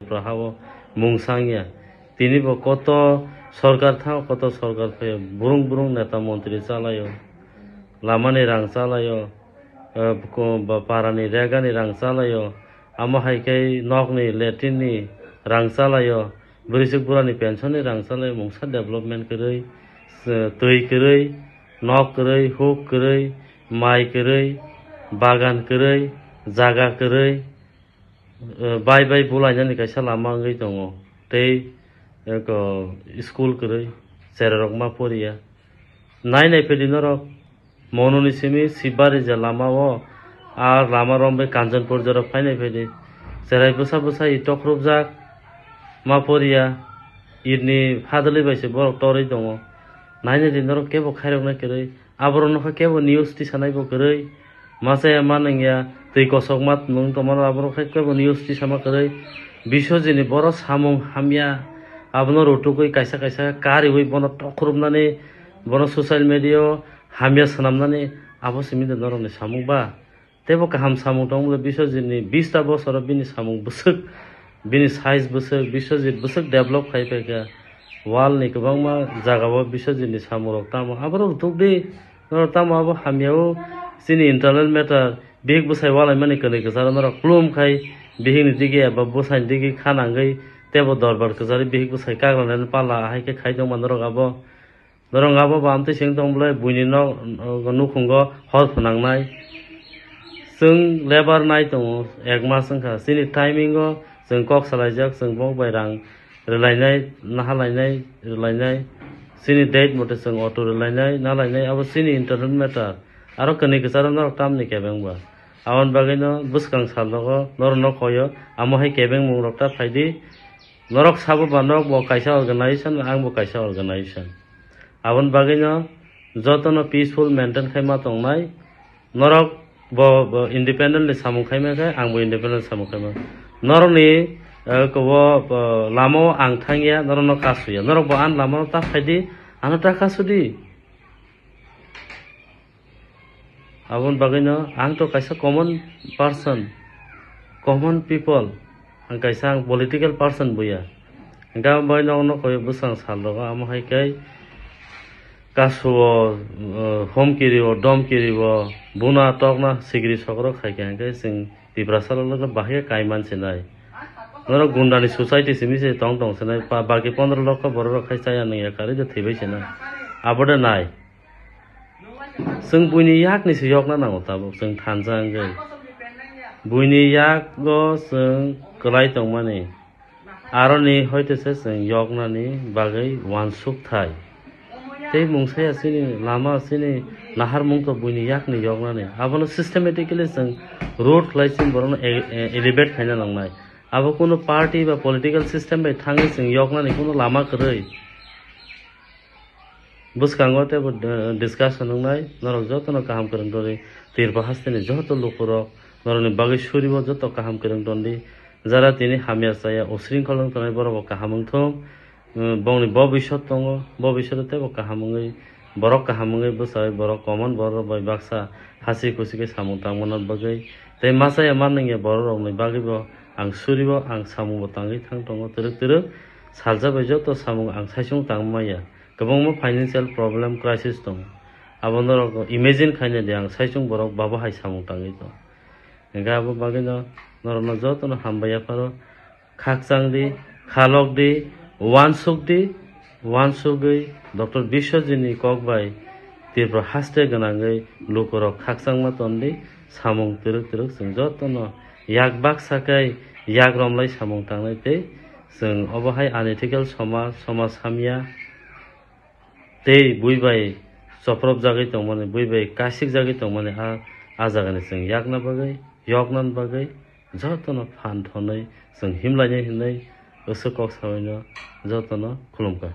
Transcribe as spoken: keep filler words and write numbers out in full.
Tripura ha-o mung sangya. Tini bo koto sorkar thango, koto sorkar phaio, burung burung neta montri chalaio, lamani rang chalaio, eh, ko-, ba-, parani regani rang chalaio, amo hai khe nokni latrine ni rang chalaio, bwrwisuk burani pension ni rang chalaio, mungsa development kwrwi, eh, twi kwrwi, nok kwrwi, huk kwrwi, mai kwrwi, bagan kwrwi, jaga kwrwi, eh, bai bai bulainani kaisa lama wngwi tongo. Tei, eh, ko, school kwrwi, cherarok ma poriya. Nai nai phedi norok, Mononi simi Sibari je lama o, a lama rombai Kanchanpur jora phainai phedi. Cherai bwsa bwsa i tokrupjak, ma poriya, itni phadali bai se borok torwi tongo. Nai nai di norok kebo khairoknai kwrwi. Aborok nokha kebo news tisanai bo kwrwi, machaya ma nangya, twi kosok ma nung tongmano aborok khe kebo news tisama kwrwi. Biswajit ni boro samung hamya, abono rutugwi kaisa kaisa kariwi bono tokrupnani, bono social media o hamya swnamnani, abo simi de norokni samung ba? Teibo kaham samung tong bole Biswajit ni bista bosoro bini samung bwswk, bini size bwswk, Biswajit bwswk develop khai phaikha. World ni kwbangma jagao Biswajit ni samung rok tamo. Aborok rwtuk di, norok tamo abo hamya o chini internal matter, bihik bwsai walaimani kwnwi kwcharo norok klum khai bihik ni digi eba bwsai ni digi kha nangwi teibo dorbar kwchari bihik bwsai kagra nani pala ahai khe khai tongma norok abo. Norok abo bo amtwi seng tong bwlai buini nok, nukhungo hor phwnangnai. Chwng lebar nai tongo, ek mas wngkha. Chini timing o chwng kok salaijak, chwng bok bai rang rwlainai, nahalainai, rwlainai. Chini date mote chwng auto rwlainai, nalainai, abo chini internal matter. Aro kwnwi kwcharo norok tamni kebeng ba. Aboni bagwino bwskang sal rogo norokno koyo, amo hai kebeng mung rok ta phaidi. Norok sabo ba norok bo kaisa organization, ang bo kaisa organization. Aboni bagwino jotono peaceful maintain khai ma tongnai. Norok bo, bo independently samung khai ma khe, ang bo independent samung khai ma. Norokni, eh, kobo, bo lama o ang thangya, norokno kasuya. Norok bo ani lama o ta phaidi, ano ta kasudi. Aboni bagwino ang to kaisa common person, common people, ang kaisa ang political person buya. Hingke aboni bagwino ang nokho bwsang sal rogo, amo hai khe kasuo, eh, homkiri o, domkiri o, buna tokna sikiri sokrok khai khe, hingke chwng Tiprasa rok bahai khe kai man sinai. Norok gundani society simi se tong tong sinai, pa-, baki pondro lokho borok rok khai chaya nung ya karwi de thwibai sinai. Abo de nai. Chwng buini yakni se yokna nango tabuk, chwng thansa wngwi. Buini yago chwng kwlai tongmani. Aroni hoite se chwng yoknani bagwi uansuk thai. Tei mungsaya chini lama chini naharmung to buini yakni yoknani. Abono systematically chwng road khlai chini borokno e-, e-, elevate khaina nangnai. Abo kunu party ba political system bai thangwi chwng yoknani kunu lama kwrwi. Bwskango teibo, eh, discussion wngnai, norok jotono kaham kwrwng tongdi. Tirpa hasteni joto lukurok norokni bagwi suribo joto kaham kwrwng tongdi. Jara tini hamya chaya, usringkhol wng tongnai, borokbo kaham wngthung. Eh, bongni bo bwswk tongo, bo bwswk teibo kaham wngwi, borok kaham wngwi bwsai, borok common borok bai baksa hasi khusi khe samung tangmani bagwi. Tei machaya man nangya borok rokni bagwibo ang suribo, ang samungbo tangwi thang tongo twrwk twrwk. Salsa bai joto samung ang saichung tangmaya. Kwbangma financial problem, crisis tongo. Abo norok imagine khaina di, ang saichung borok babo hai samung tangwi tongo. Hingkhe abo bagwino norokno jotono hambai yapharo, khakchang di, khalok di, uansuk di, uansugwi Doctor Biswajit ni kok bai Tripura haste gwnangwi lukurok khakchangma ton di, samung twrwk twrwk chwng jotono yak baksa khe yak romlai samung tangnai tei chwng obo hai unethical somaj, somaj hamya tei bui bai chopropjagwi tongmani, bui bai kasikjagwi tongmani a, a jagani chwng yakna bagwi, yokna bagwi jotono phan thonwi chwng himlainai hinwi aswk kok sabaino jotono khulumkha.